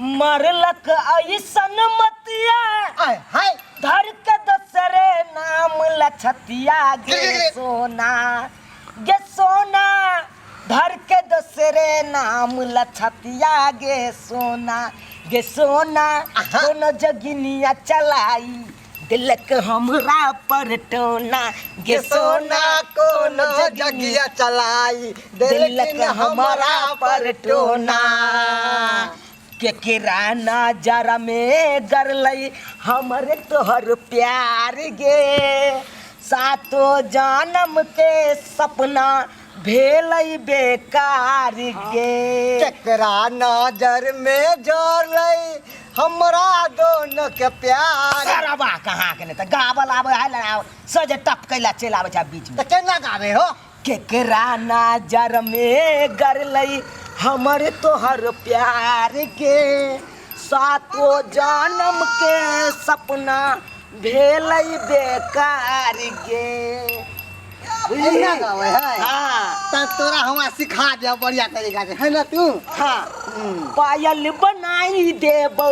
मरलक ऐसन मतिया आय हाय धर के दोसरे नाम लछतिया गे सोना गे सोना धर के दोसरे नाम लछतिया गे सोना गे सोना कोनो जगिनिया चलाई दिलक हमरा पर टोना गे सोना कोनो जगिया चलाई दिलक हमरा पर टोना केकरा नजर में गरलई हमरे तोहर प्यार गे सातो जन्म के सपना भेलई बेकार गे। केकरा नजर में जरलई हमरा दोनों के प्यार। सरबा कहाँ के नहीं त गावल आवे है लड़ाव सजे टपकैला चलि आबै छै बीच में। त केना गावे हो? केकरा नजर में गरलई हमर तोहर प्यार के सातो जन्म के सपना भेलई बेकार गे। एना गावे है? हाँ। त तोरा हमरा सिखा दे बढ़िया तरीका से, है ना तू? हाँ। पायल बनाई देबौ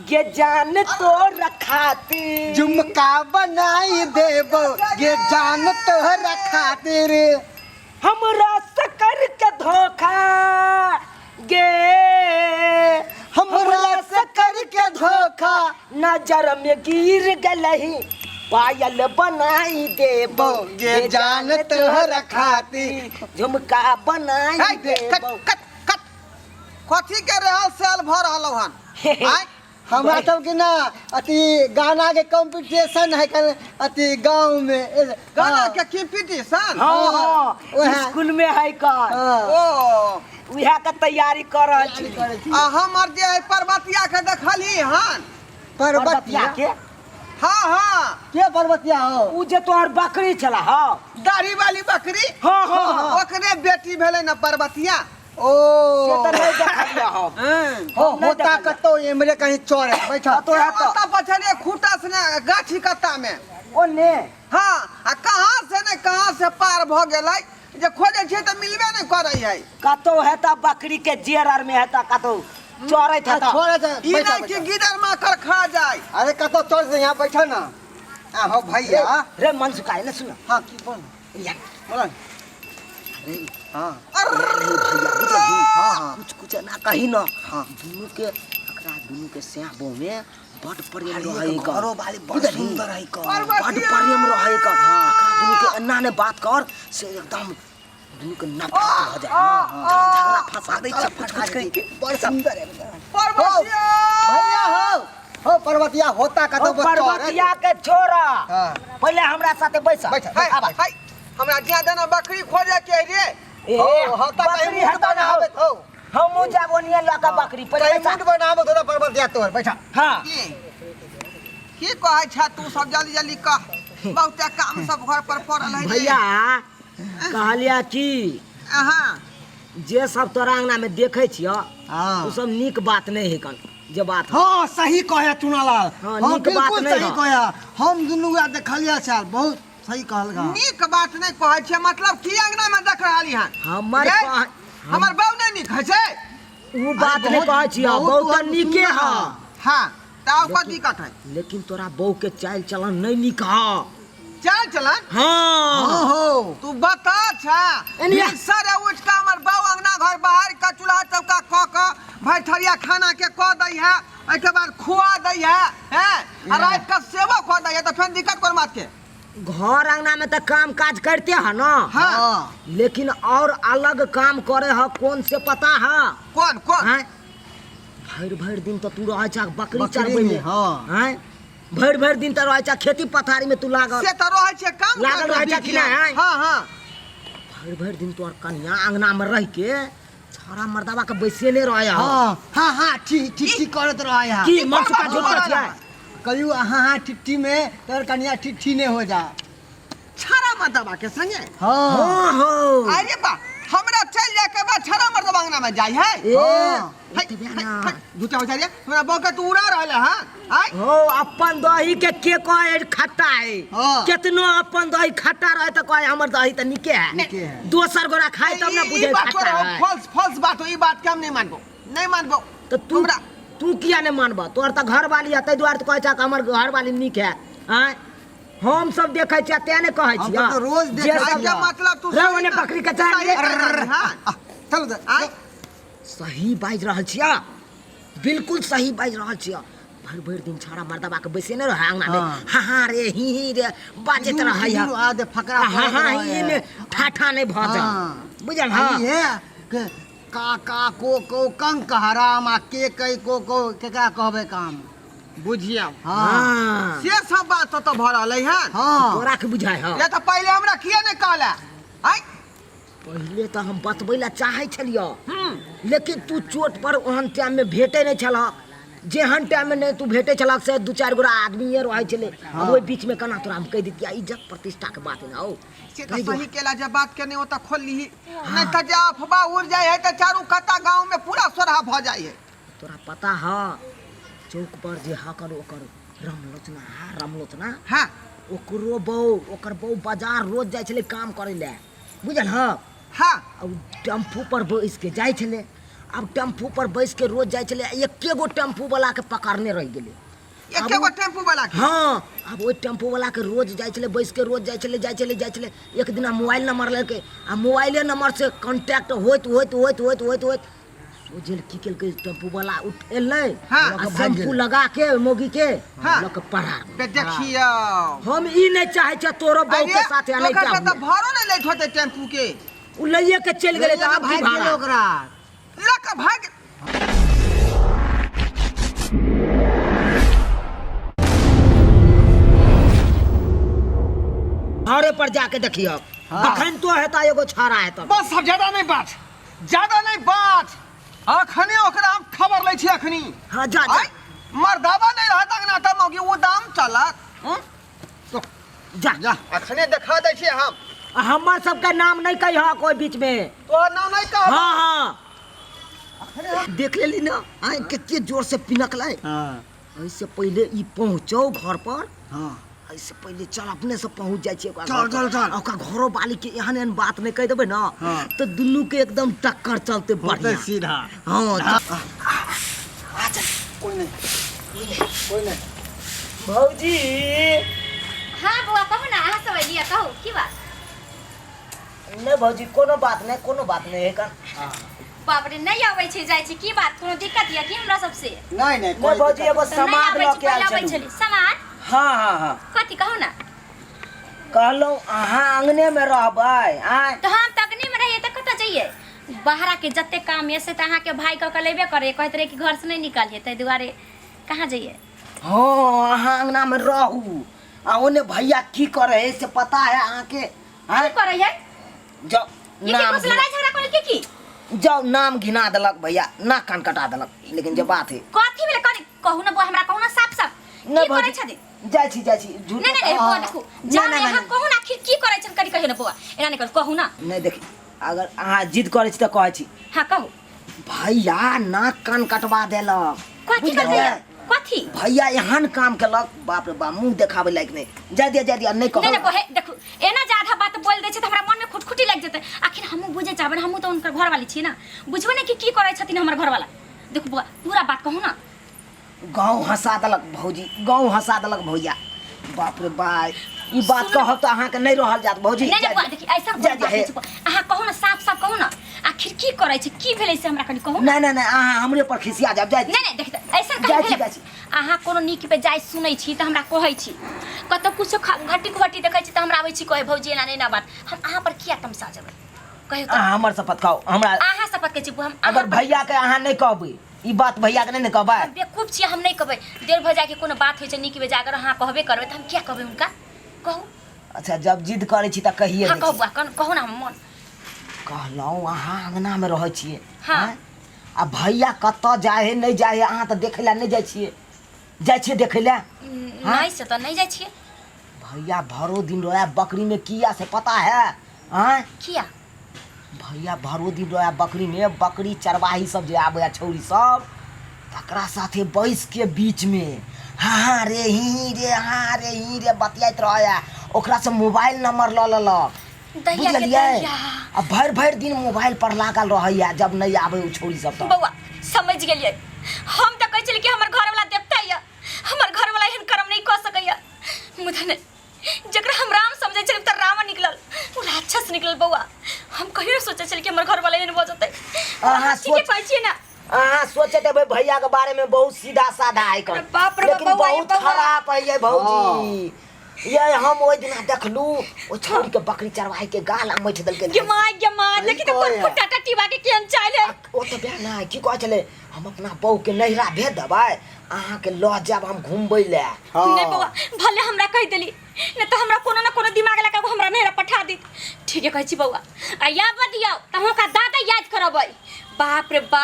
गे जान तोर खातिर, झुमका बनाई देबौ गे जान तोहरा खातिर, हमरा से कर के धोखा गे, हमरा से कर के धोखा, नजर में गिर गलही पायल बनाई देबौ गे जान तोहरा खातिर, झुमका बनाई हे, कट, देबौ। कट, कट। कथी के रहल सेल भऽ रहल हन? आँय? हमरा सबके ना अथी गाना के कंपटीशन है कल अथी गांव में। गाना हाँ। के कंपटीशन? हाँ, हाँ, वएह। स्कूल में है कल। हाँ। ओ। उएह के तैयारी कर रहल छी। तैयारी करै छी। आ हमर जे है पर्वतिया के देखली हन? पर्वतिया के? हाँ, हाँ। के पर्वतिया हो? उ जे तोहर बकरी छला, हाँ। दाढ़ी वाली बकरी? हाँ, हाँ, हाँ। ओकरे बेटी भेलै ना पर्वतिया। ओ। से तऽ नहि देखलियै हम। हँ। हो, हम नहि होता देखलियै। कतौ एमरे कहीं चोर है, बैठा। कतौ है तऽ। ओतऽ पछड़िए खूटा से ने गाछी कत्ता में। ओने? हाँ, आ कहाँ से ने कहाँ से पार भऽ गेलै जे खोजै छियै तऽ मिलबे नहि करै है। कतौ है तऽ बकरी के जेर आर में है तऽ कतौ चरैत है तऽ। छोड़े तऽ, ई बैठा, नहि कि बैठा। गिदड़ माकड़ खा जाय। अरे कतौ चोर से यहाँ बैठा ना। आ हो भैया। रे मन सुखाए ने सुन। हाँ, की बोल? यहाँ। बोला। अरे, हाँ। अरे भैया, बुझलही? हाँ, हाँ। कुछ कुछ ना कही ना। हाँ। दुनू के, एकरा दुनू के स्याह बो में बड प्रेम अरे, रहै एक का। घरो वाली बड़ बुझलही? सुंदर है का। बड प्रेम रहै का। एकरा दुनू के एना ने बात कर से एकदम दुनू के नफरत भऽ जाय। झगड़ा फंसा दै छै कुछ कुछ कहि के। बड़ सुंदर है। पर्वतिया! भैया हो, हो पर्वतिया होता कतौ ओ बच्चा रे। पर्वतिया के छोड़ा। हाँ। पहिले हमरा साथे बैस। बैठ, हाय, आबा। हाय, हमरा जिया देना बकरी खोजे के रे। ए, हो, होता कहीं बकरी मूड हटा ना हो। बनाबे हो। हमहूँ जाब ओनिये लऽ के बकरी। पहिले कहीं बैसा। मूड बनाबे तो पर्वतिया तोहर, बैठा। हाँ। की? की कहै छ तू सब जल्दी जल्दी कह, बहुते काम सब घर पर पड़ल है रे। भैया कहलिया की अहाँ जे सब तोरा अंगना में देखे छियो, हाँ। उ सब नीक बात नहीं है कन जे बात है। हाँ, सही कहया चुनालाल। हाँ, हाँ, नीक बात बिल्कुल नहीं सही है। कहया। हम दुनू गोरा देखलिया छल, बहुत सही कहल गा। नीक बात नहीं कहै छियै, मतलब की अंगना में देख रहली हन? हमर गे, कह- हमर बहू नहीं नीक है छै? उ बात अरे नहीं बहुत- कहै छियो, बहुत बहुत तोहर नीके सुंदर है। है। हाँ, तऽ आब कथी दिक्कत है? लेकिन तोरा बहू के चाल चलन नहीं नीक है। चाल चलन? हाँ। हाँ, हो। तू बता छा। एनिया। सर उठ के हमर बहू अंगना घर बाहर के चूल्हा चौका क के भरि थरिया खाना के क दै है, ओहिके बाद खुआ दै है, हैं? आ राति के सेवो क दै है, तऽ फेर दिक्कत कोन बात के? घर अंगना में तो काम काज करते है ना। हाँ। हाँ। लेकिन और अलग काम करे है कौन से पता है? कौन, कौन? हैं? भरि भरि दिन तो तू रहे छा बकरी बकरी चरबै में, में। हाँ। हैं? भरि भरि दिन तो रहे छा खेती पथारी में तू लागल। से तो रहे छे काम लागल काज में रहे छा कि बिजी। नहीं, हैं? हाँ, हाँ। भरि भरि दिन तोहर कनिया अंगना में रह के छाड़ा मर्दावा के बैसेले रहे है। हाँ, हाँ, हाँ, ठीक, ठीक, ठीक करत रहे है। की मन सुखा बात झूठ करत छियै? कहियो हाँ, हाँ, ठिठ्ठी में तोहर कनिया ठिठ्ठी नहीं हो जा। छाड़ा मर्दावा के संगे? हाँ। हाँ, हाँ। अरे बा, हमरा चल जाए के बाद छाड़ा मर्दावा अंगना में जाय है? ए, हाँ। है, ओतबे है, ना। है, झूठा हो जाए, हमरा बहू के तू उड़ा रहल है, हाँ? आय? हो, अपन दही के के कहे खट्टा है? हाँ। केतनो अपन दही खट्टा रहे तो कहे हमर दही तो नीके है। नीके है। दोसर गोरा खाए तब ना ई- बुझे ई बात खट्टा तोरा है। फॉल्स, फॉल्स बात हो, ई बात के हम नहीं मानबो, नहीं मानबो। तो तू हमरा तू किया नहि मानबह? तोहर तऽ घरवाली है, ताहि दुआरे तऽ कहै छह कि हमर घरवाली नीक है। आँय, हम सब देखै छियै तें नहि कहै हम छियै। तऽ रोज जे देखै सब छियै। मतलब तू रे सही ओने बकरी के चरा सही रे। कहलही, हाँ। चलू तऽ आँय सही बाजि रहल छियै, बिल्कुल सही बाजि रहल छियै। भरि भरि दिन छौड़ा मर्दबा के बैसे नहि रहै अंगना में, हाँ हाँ रे ही ही रे बाजैत रहै है। आदे फकरा हाँ पढ़ैत हाँ रहै ही है। में ठाठा नहि भऽ जाए, बुझल? हाँ हाँ हे के का का को को कंक हराम आ के कई को को केकरा कहबै काम। बुझियौ। हाँ। हाँ से सब बात तो भऽ रहलै हन। हाँ। तोरा के बुझाय है? या तऽ पहिले हमरा किया नहि कहला? आँय, पहिले तऽ हम बतबै लए चाहै छलियौ, लेकिन तू चोट पर ओहन टाइम में भेटै नहि छलह। जेहन टाइम में नहि तू भेटै छलह से दू चारि गोरा आदमीए रहै छलै। आब ओहि बीच में केना तोरा हम कहि दितियै? इज्जत प्रतिष्ठा के बात ने हौ। से तऽ सही केला जे बात के नहि ओतऽ खोललीही, नहि तऽ जे अफवाह उड़ जाइ है तऽ चारू कत्ता गाँव में पूरा सोरहा भऽ जाइ है। तोरा पता ह चौक पर जे हकर ओकर रामलोचना, रामलोचना? हाँ। ओकरो बहू, ओकर बहू बाजार रोज जाइ छलै काम करै लए, बुझल? ह। हाँ। आ उ टेम्पू पर बैस के जाइ छलै। आब टेम्पू पर बैस के रोज जाइ छलै, एके गो टेम्पू वाला के पकड़ने रहि गेलै। एके गो टेम्पू वाला के? हाँ। आब ओहि टेम्पू वाला के रोज जाइ छलै बैस के, रोज जाइ छलै, जाइ छलै, जाइ छलै। एक दिना मोबाइल नंबर लेलकै आ मोबाइले नंबर से कॉन्टैक्ट होइत होइत होइत होइत होइत होइत सोझे की केलकै, टेम्पू वाला उठेलै हाँ। आ शैम्पू लगा के मौगी के हाँ। लऽ के परार। बे देखियौ, हम ई नहि चाहै छियै तोरो बहू के साथे अरे, एनाहिते ओकर से तऽ हुए। भाड़ो नहि लैत होतै टेम्पू के। उ लैये के चलि गेलै तऽ आब की भागि गेलै भाड़ा ओकरा लऽ कऽ भागि। घरे पर जाके देखियो, अखन तो हेता एगो छाड़ा हेता। बस अब ज्यादा नहीं बात, ज्यादा नहीं बात, अखने ओकरा हम खबर लै छी अखनी। हाँ, जा जा। आय, मर्दावा नहीं रहत अंगना त मौगी ओ दाम चलत। हम्म? जा जा, अखने देखा दै छी हम। आ हमर सबके नाम नहीं कहिह कोई बीच में। तोहर नाम नहीं कहब। हाँ हाँ, देख लेली ना आइ कते जोर से पिनकलै। हाँ। एहिसे पहिले ई पहुँचौ घर पर। हाँ। एहिसे पहिले चल अपने से पहुँच जाइ छियै ओकरा चल, घर पर। चल, चल। आ ओकरा घरो वाली के एहन एहन बात नहि कहि देबै ना, हाँ। तऽ दुनू के एकदम टक्कर चलते होतै बढ़िया सीधा। हाँ, चल। कोई नहीं, कोई नहीं। भौजी। हाँ बौआ, कहू ना, अहाँ सब एलियै, कहू की बात? नहि भौजी, कोनो बात नहि, कोनो बात नहि एखन। बाप रे, नहि अबै छै जाइ छै, की बात? कोनो दिक्कत यऽ की हमरा सबसे? नहीं नहीं। नहि भौजी, एगो तऽ नहि समाद आबै लऽ छी, के आयल पहिले अबै छलहुँ। छली समाद? हाँ हाँ हाँ। कथी कहू ना। कहलहुँ अहाँ अङ्गनेमे रहबै आँय? तऽ हम तऽ अङ्गनेमे रहियै तऽ कतऽ जइयै? बाहरा के जते काम यऽ से तऽ अहाँके भाय कऽ के लेबे करे, कहैत रहै कि घर से नहि निकलियै, ताहि दुआरे कहाँ जइयै? हाँ, अहाँ अङ्गनामे रहू आ ओने भैया की करे है से पता है अहाँके? की करै है? जाओ। ये नाम केकरो से लड़ाई झगड़ा करे के की? जाओ, नाम घिना देलक भैया, नाक कान कटा देलक, लेकिन जे बात है। कथी भेलै? कनी कहू ना बौआ, हमरा कहू ना साफ साफ। नहि की करै भौजी, छथिन? जाइ छी, जाइ छी, झूठ नहीं नहीं, बौआ देखू, नहीं, जान नहीं, अहाँ नहीं। कहू ना आखिर की करै छथिन, कनी कहियौ ना बौआ, एना नहि करू, कहू ना। नहीं देखी, अगर अहाँ जिद करै छी तऽ कहै छी। हाँ कहू। भैया नाक कान कटवा देलक। कथी बुझलियै? करबै? कथी? भैया एहन काम केलक, बाप रे बाप, मुंह देखाबै लायक नहि। जाय दिया, जाय दिया, नहि कहब। नहीं नहीं बहे देखू, एना ज्यादा बात बोल दै छै तऽ हमरा मन में खुटखुटी लागि जेतै। आखिर हमहूँ बुझै चाहबै, हमहूँ तऽ हुनकर घरवाली छी ना, बुझबै ने कि की करै छथिन हमर घरवाला। देखू बौआ, पूरा बात कहू ना। गाँव हंसा देलक भौजी, गाँव हंसा देलक भैया, बाप रे बाप। ई बात कहब तऽ अहाँके नहि रहल जात भौजी। नहीं नहीं जाय बौआ दिया। देखी, ऐसा जाय कोनो दिया, बात हे। नहीं छै बौआ। अहाँ कहू ना, साफ साफ कहू ना, आखिर की करै छै, की भेलै से हमरा कनि कहू। नहि नहि नहि, अहाँ हमरे पर खिसिया जायब, जाय। नहीं नहीं, देखी तऽ ऐसा जाइ कहीं छी, भेलै? जाइ छी। अहाँ कोनो नीक पे जाइ सुनै छी तऽ हमरा कहै छी, कतौ कुछो घटी घटी देखै छी तऽ हमरा आबै छी कहै, भौजी एना नहि एना बात। हम अहाँ पर किया तमसा जेबै कहियौ तऽ? अहाँ हमर शपथ खाउ हमरा। अहाँ शपथ कहै छी बौआ, हम अहाँ अगर पर- भैया के अहाँ नहि कहबै ई बात, भैया के नहि ने कहबै? हम बेवकूफ छियै, हम नहि कहबै। देर भऽ जाय के कोनो बात होइ छै नीक बेजा, अगर अहाँ कहबे करबै तऽ हम किया कहबै हुनका, कहू। अच्छा, जब जिद करै छी तऽ कहिए हाँ दै कहू छी। बौआ, कहू ना, हम मन कहलहुँ अहाँ अङ्गनामे रहै छियै। हाँ। आँय? आ भैया कतऽ जाइ है नहि जाइ है, अहाँ तऽ देखै लए नहि जाइ छियै? जाइ छियै देखै लए? नहि, से तऽ नहि जाइ छियै। भैया भरो दिन रहै बकरी में, किया से पता है? आँय? किया? भैया भरो दिन रहै बकरी में, बकरी चरवाही सब जे आबै है छौरी सब, तकरा साथे बैस के बीच में हाँ हाँ रे ही ही रे हाँ रे ही रे बतियाइत रहै है। ओकरा से मोबाइल नंबर लऽ लेलक। दहिया के बुझलियै? दहिया। आ भरि भरि दिन मोबाइल पर लागल रहैया जब नहि आबै ओ छौरी सब तऽ। बौआ समझ गेलियै, हम तऽ कहै छलियै ठीके सोच कहै छियै ना अहाँ सोचैत हेबै भैया के बारे में बहुत सीधा साधा है अरे बाप रे लेकिन बौआ, ये बहुत बौआ। खराब है ये भौजी। ये हम ओहि दिना देखलू ओ छौड़ी के बकरी चरवाही के गाल अमैठ देलकै। गे माय गे माय, लेकिन तो कहै कोन फुटा टटीबा के केहन चाइल है। ओ तऽ बे ना की कहै छलै, हम अपना बहू के नैहरा भेज देबै, अहाँके लऽ जायब हम घुमबै लए। हाँ। नहीं बौआ, भले हमरा कहि देली, नहीं तो हमरा कोनो ना कोनो दिमाग लगा के हमरा नैहरा पठा दी। ठीके कहै छी बौआ। आ या बदियौ त हम ओकरा दादा याद करबै। बाप रे बा,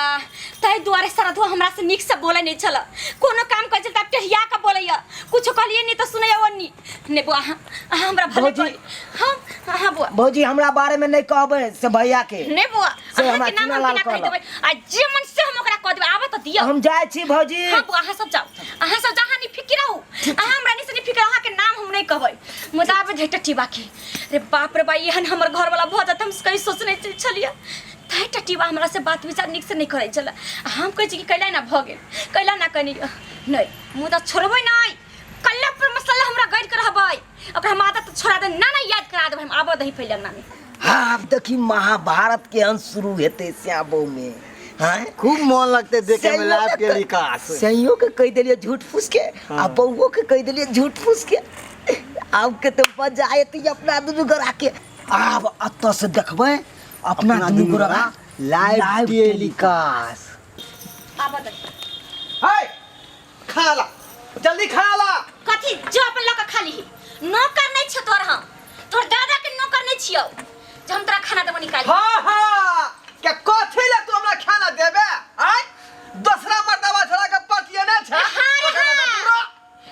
ताहि दुआरे सरधुआ हमरा से नीक से बोलै नहीं छल। कोनो काम करै छल त टेहिया के बोलैया, कुछो कहलिए नहीं तो सुनैया ओन्नी। नहीं बौआ, अहाँ अहाँ हमरा भले भौजी। कहली। हम हाँ बौआ। भौजी हमरा बारे में नहीं कहबै से भैया के। नहीं बौआ, से अहाँ हमरा के नाम चूना हम लाल केना कहि कहलक। देबै, आ जे मन से हम ओकरा कह देबै। आबऽ तऽ दियौ। हम जाइ छी भौजी। हाँ बौआ, अहाँ सब जाउ, अहाँ सब जाउ, अहाँ नहीं फिकिर रहू, अहाँ हमरा नहीं से नहीं फिकिर, अहाँ के नाम हम नहीं कहबै। मुदा आबे धरि टटीबा के, रे बाप रे बा, एहन हमर घर वाला भऽ जात हम कहीं सोचने नहि छलियै। ताहि टटीबा हमरा से बात विचार नीक से नहीं करै छलै। आ हम कहै छी कि कैला ना भऽ गेल, कैला ना कनी नहीं, मुदा छोड़बै नहीं, कल्ला पर मसाला हमरा गड़ि के रहबै। ओकरा हम आदत छोड़ा दे ना, ना याद करा देबै हम। आबऽ दही पहिले अंगना में। हाँ, आब देखी महाभारत के अंश शुरू हेतै श्याबो में। हाँ, खूब मन लगते देखे में लाइव के विकास। सैयो के कहि देलियै झूठ फूस के, आ बउओ के कहि देलियै झूठ फूस के। आब के तो मजा एतै अपना दुनू गोरा के। आब एतऽ से देखबै अपना दुनू गोरा लाइव टेलीकास्ट। आबऽ दही। है खा ला जल्दी, खा ला। कथी जो अपन लऽ कऽ खा लीही। नौकर नहीं छियौ तोहर, हम तोहर दादा के नौकर नहीं छियौ जे हम तोरा खाना देबो निकालि। हाँ हाँ, के कथी ले तू हमरा खाना देबे? आय दोसरा मर्दबा छोड़ा के पतिये ने छै। हाँ रे हाँ,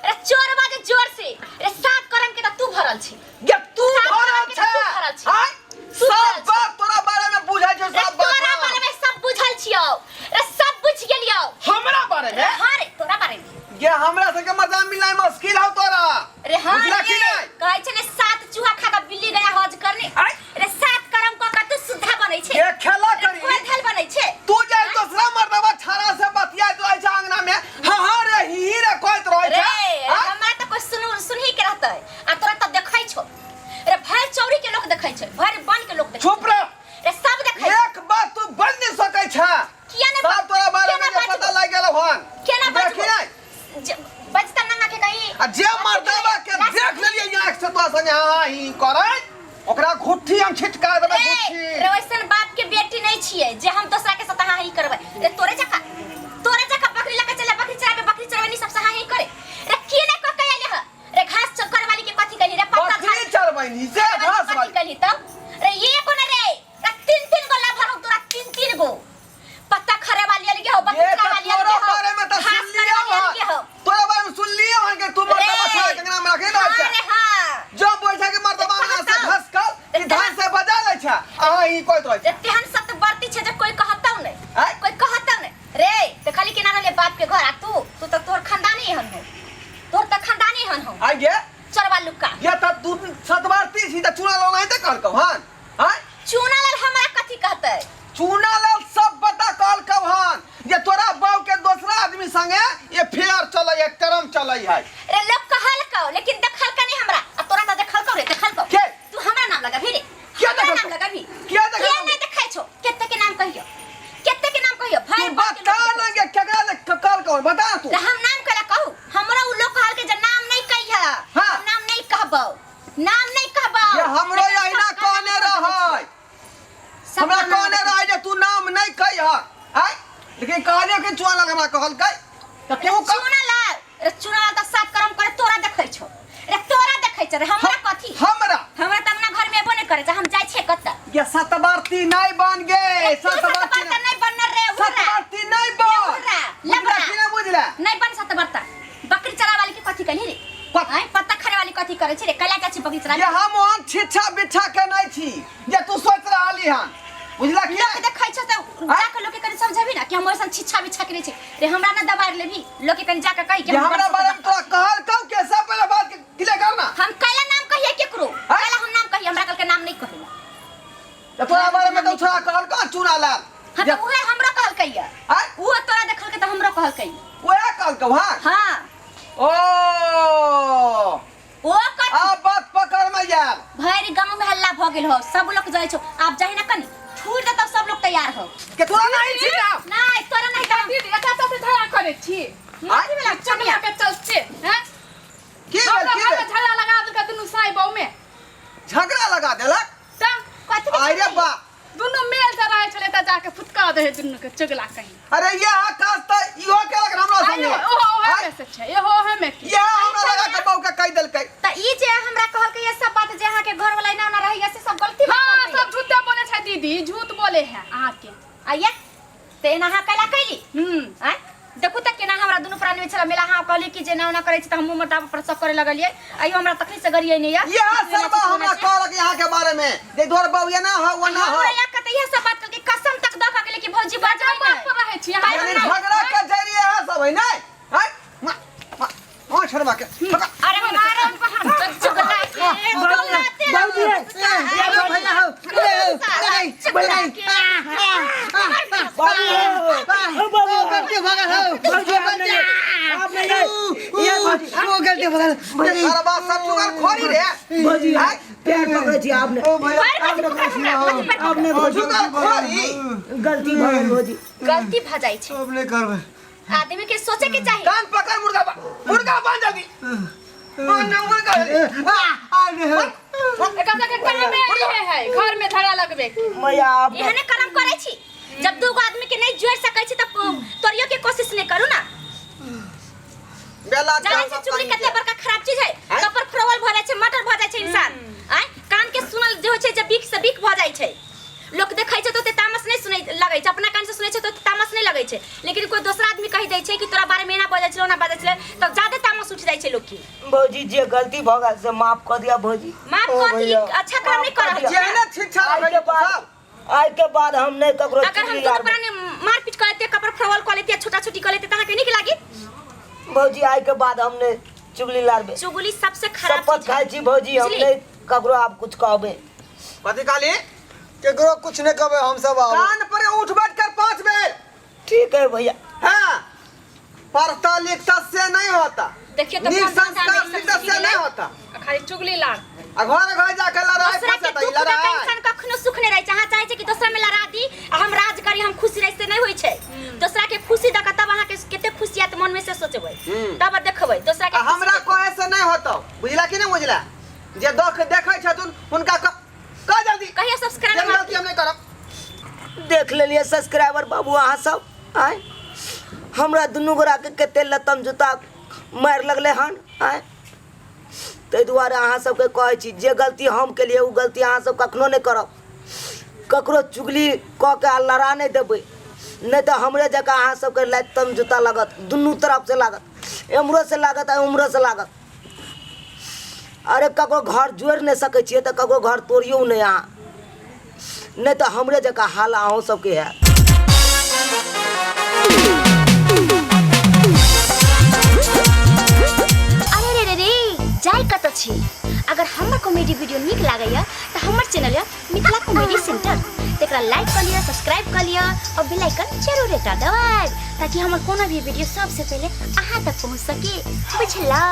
रे चोर बाजे जोर से, रे सात करम के त तू भरल छी। गे तू सात भरल करम के छै। त तू भरल छी। आय तू सब भरल छी। बात तोरा बारे में बुझै छै, रे सब बात तोरा बारे में सब बुझल छियौ, रे सब बुझ गेलियौ हमरा बारे में। हाँ रे तोरा बारे में। गे हमरा संगे मजा मिलनाइ मुश्किल हौ तोरा। रे हाँ बुझला रे कि नहीं? कहै छै ने सात चूहा खा के बिल्ली गया हज करने। आय। रे सात करम क के तू सुद्धा बनै छै। गे खेला रे करी खोल धल बनै छै। तू जे दोसरा मर्दबा छाड़ा से बतियाइत रहै छै अंगना में, हाँ हाँ रे ही ही रे कहैत रहै रे छै। आय? हमरा त कोई सुनु सुनही के रहतै, आ तोरा त देखै छौ। रे भर चौरी के लोग देखै छै, भर बन के लोग देखै चुप रह। रे सब देखै छै। एक बात तू बन नहीं सकै छै। किया नहीं सब तोरा बारे केना में जे बाजबो? पता लागि गेलौ हन। केना देखी बाजबो? नहीं? बजता नंगा के कहीं। आ जे मर्दबा के देख लेलियै आँख से तोरा संगे हाँ ही करै, ओकरा घुट्ठी हम छिटका देबै। रे घुट्ठी। रे वैसन बाप के बेटी नहीं छियै जे हम दोसरा के साथ हाँ ही करबै। रे तोरे जका, तोरे जका बकरी लके चले, बकरी चराबे, बकरी चराबे नहीं सब से हाँ ही करे। रे की नहीं कह के आइले ह? रे घास चक्कर वाली के कथी कहली? रे पत्ता बकरी चरबैनी से झाड़ घास कथी वाली कहली तब? रे ये कोने रे, रे तीन तीन गो लभर हो तोरा, तीन तीन गो पत्ता खरे वाली अलगे हो, बकरी ये चरावे तऽ वाली तोरा अलगे हो, बारे में तऽ घास करे सुनलियौ वाली हन। अलगे हो। तोरा बारे में सुनलियौ हन कि तू मर्दबा रे। छोड़ा के अंगना में रखने रहै हाँ छै। रे हाँ। जो बैठा के मर्दबा अंगना से कहतौ। घस कर कि धान से बजा लै छै, अहाँ ई कहैत रहै छै। रे तेहन सत बरती छै जे कोई कहतौ नहीं, आँय? कोई कहतौ नहीं। रे देखली केना रहले बाप के घर, आ तू तू तऽ तोहर खानदानी एहन हो, तोहर तऽ खानदानी एहन हो। आइ गे चोरवा लुक्का। ये तऽ तू सतबारती छी तऽ चूना लाल नहीं कहलकौ हन? आँय? चूना लाल हमरा कथी कहतै? चूना लाल सब बता कहलकौ हन जे तोरा बाऊ के दोसरा आदमी संगे ये फेयर चलै है, करम चलै है। रे लोग कहलकौ लेकिन देखलकै नहीं हमरा, आ तोरा तऽ देखलकौ रे, देखलकौ। के? तू हमरा नाम लगाबी रे? किया हमरा देखलकौ? नाम लगाबी? किया देखलकौ? किया नहीं देखै छौ? केते के नाम कहियो, केते के नाम कहियो? तू भाई बाप के बता लोग ना देखै के केकरा ले कहलकौ बता तू। रे हम नाम कला कहू? हमरा उ लोग कहलकै जे नाम नहीं कहिह। हाँ। हम नाम नहीं कहबौ, नाम नहीं कहबौ। ये हमरो लेकिन अहिना सबका नाम कहने बदलै रहै। छै। सबका हमरा नाम कहने बदलै रहै जे तू नाम नहीं कहिह। आँय? लेकिन कहलियौ कि चूना लाल हमरा कहलकै तऽ तू कह। चूना लाल, रे चूना लाल तऽ सात करम करे तोरा देखै छौ। रे तोरा देखै छौ, रे हमरा कथी? हमरा हमरा तऽ अपना घर में एबो नहीं करे छै, हम जाइ छियै कतऽ? ये सतबारती नहीं बन गे। रे तू सतबारती सतबरता नहीं बनल रे, उर्रा। सतबारती नहीं बन। उर्रा, बुझला लबरा। कि नहीं बुझला? नहीं बन सतबरता। बकरी चरावे वाली के कथी कहली रे? आँय, पत्ता खरे वाली कथी करै छै रे? कैला जाइ छी बकरी चरावे? ये हम ओहन छिछा बिछा के नहीं छी जे तू सोच रहली हन, बुझला कि लोक नहीं? देखै छौ तऽ जाके लोक के कनि समझेबी ना कि हम ओइसन छिछा बिछा के नहीं छी। रे हमरा ना दबाड़ लेबी, लोक के कनि जाके कही कि ये हम हमरा बड़ बारे में सतबरता। तोरा कहल कौ के सब पहले बात के क्लियर कर ना। हम कैला नाम कहिए केकरो? आँय? कैला हम नाम कहिए? हमरा कहलकै नाम नहीं कहिए। तऽ तोरा बारे में तो छोड़ा कहल कौ चूना लाल? हाँ तऽ उहे हमरो कहलकै या। आँय? उहो तोरा देखलकै तऽ हमरो कहलकै। उहे कहलकौ हँ? हाँ। ओ ओ कथी? आब बात पकड़ में आयल। भरि गाँव में हल्ला भऽ गेल हो, सब लोग जाइ छौ। आब जाहि ना कनि ठूर देतौ सब लोग। तैयार हो। के तोरा नहीं छी ना। नहीं, तोरा नहीं त दीदी, एकरा साथे झगड़ा करै छी? मौगी वाला चुगला के चलते हैं। की भेल? हमरा की घर में भेल? झगड़ा लगा देलकै दुनू साई बहू में। झगड़ा लगा देलक? तऽ कथी के? अरे बा, दुनू मेल से रहै छलै तऽ जाके फुटका दै है दुनू के चुगला कहीं। अरे यह काज त इहो केलक हमरा संगे। आइयो ओहो ओहे में से छै, इहो ओहे में के। यह हमरा लगा के बहू के कहि देलकै। त ई जे हमरा कहलकै ये सब बात, जे अहाँ के घर वाला एना ओना रहैया, से सब गलती बात हाँ, कहलकै। सब झूठे बोले छै दीदी, झूठ बोले है अहाँके। आइया त एना अहाँ कैला कैली? आँय, देखू तऽ केना हमरा दुनू प्राणी में छला मेला। अहाँ कहली कि जे एना ओना करै छै, तऽ हमहूँ मोटापा पर सब करे लगलियै। आइयो हमरा तखनी से गरियै नहि या। यह सरबा हमरा कहलक यहाँ के बारे में जे तोहर बहू एना हो ओना हो। हमरा या कते इएह सब बात कहलकै, कसम तक दऽ कऽ गेलै कि भौजी बजबै बाप नहि। पर रहै छी अहाँ। यानी झगड़ा के जरिए है सब है नहीं है मा मा ओ छड़वा के पकड़। अरे मारो चुगला के बोलाते बाबूजी रहो। रे, भैया हो, रे, चुगला के। बाबू, गलती भगल हो, भौजी, आप नहीं, आप नहीं, ये भौजी, ओ गलती भगल। सरबा सब चुगल खोरी रे। भौजी, हैं? पैर पकड़ै छी आपने। ओ भैया, पैर कथी पकड़ै हमरा? कथी पैर पकड़ै? आपने भौजी, चुगल खोरी। गलती भऽ गेल भौजी। गलती भऽ जाइ छै। अब नहीं करबै। आदमी के सोचे के चाही। कान पकड़, मुर्गा बन, मुर्गा बन जल्दी, बन ना मुर्गा जल्दी। आ आ रे हो। एकरा सबके कामे इहे है घर में झगड़ा लगबे के। मैया, आप एहने कर्म करै छी। जब दूगो आदमी के नहीं जोड़ सकै छी तब तोड़ियो के कोशिश नहीं करू ना। बेला। जानै छै चुगली कते बड़का खराब चीज है? आँय? कपर फ्रोवल भऽ जाइ छै, मटर भऽ जाइ छै इंसान। आँय, कान के सुनल जे होइ छै जे बीख से बीख भऽ जाइ छै। लोक देखै छै तऽ ओते तामस नहि सुनै लगै छै, अपना कान से सुनै छै तऽ ओते तामस नहि लगै छै, लेकिन कोई दोसरा आदमी कहि दै छै कि तोरा बारे में एना बजै छलै, ओना बजै छलै, तब जादे तामस उठि जाइ छै लोक के। भौजी, जे गलती भऽ गेल से माफ कऽ दिअ भौजी। माफ ओ कऽ दी। भैया। अच्छा काम नहि कर रहल छी। जेहने शिक्षा आइ के बाद, आइ के बाद हम नहि ककरो अगर हम चुगली दुनू लारबै। प्राणी मारपीट कऽ लेते, कपड़ फरवल कऽ लेते, छोटा छोटी कऽ लेते, तऽ अहाँके नीक लागी? भौजी, आइ के बाद हम नहि चुगली लारबै। चुगली सबसे खराब शपथ चीज है। खाइ छी भौजी, हम बुझली? नहि ककरो आब कुछ कहबै। कथी कहली? केकरो कुछ नहीं कहबै हम सब आब। कान पर उठ बैठ कर 5 बेर। ठीक है भैया। हाँ, पढ़ता लिखता से नहीं होता। देखियो तो नीक कौन भाषा में संस्कार ई सब लिखता सीख से गेलै। नहीं होता। आ खाली चुगली लार। आ घर घर जाके लड़ाई दोसरा के फंसता, ई दुख दऽ के लड़ाई। इंसान कखनो सुख नहि रहै छै। अहाँ चाहै छै कि दोसरा में लड़ा दी आ हम राज करी, हम खुशी रही, से नहि होइ छै। दोसरा के खुशी दऽ के तब अहाँके कते खुशी आयत मन में से सोचबै, तब देखबै दोसरा के आ खुशी। हमरा कहे से नहीं होता, बुझला कि नहीं बुझला? जे दुख देखै छथुन हुनका कह जल्दी। कहियो सब्सक्राइब। जे गलती हम नहीं करब। देख लेलियै सब्सक्राइबर बाबू अहाँ सब, आँय, हमरा दुनू गोराके कते लतम जूता मारि लगलै हन। आँय, ताहि दुआरे अहाँ सबके कहै छी, जे गलती हम केलियै ओ गलती अहाँ सब कखनो नहि करब। ककरो चुगली कऽ के आ लड़ा नहि देबै, नहि तऽ हमरे जकाँ अहाँ सबके लतम जूता लागत, दुनू तरफसँ लागत, एम्हरोसँ लागत आ ओम्हरोसँ लागत। अरे ककरो घर जोड़ि नहि सकै छियै तऽ ककरो घर तोड़ियौ नहि अहाँ, नहि तऽ हमरे जकाँ हाल अहूँ सबके हैत। अरे रे रे रे, जाय कतऽ छी? अगर हमर कॉमेडी वीडियो नीक लागैया तऽ हमर चैनल यऽ मिथिला कॉमेडी सेंटर, तकरा लाइक कऽ लिअ, सब्सक्राइब कऽ लिअ और बेल आइकन जरूर एकटा दबाएब, ताकि हमर कोनो भी वीडियो सबसे पहिले अहाँ तक पहुँच सके। बुझलौ?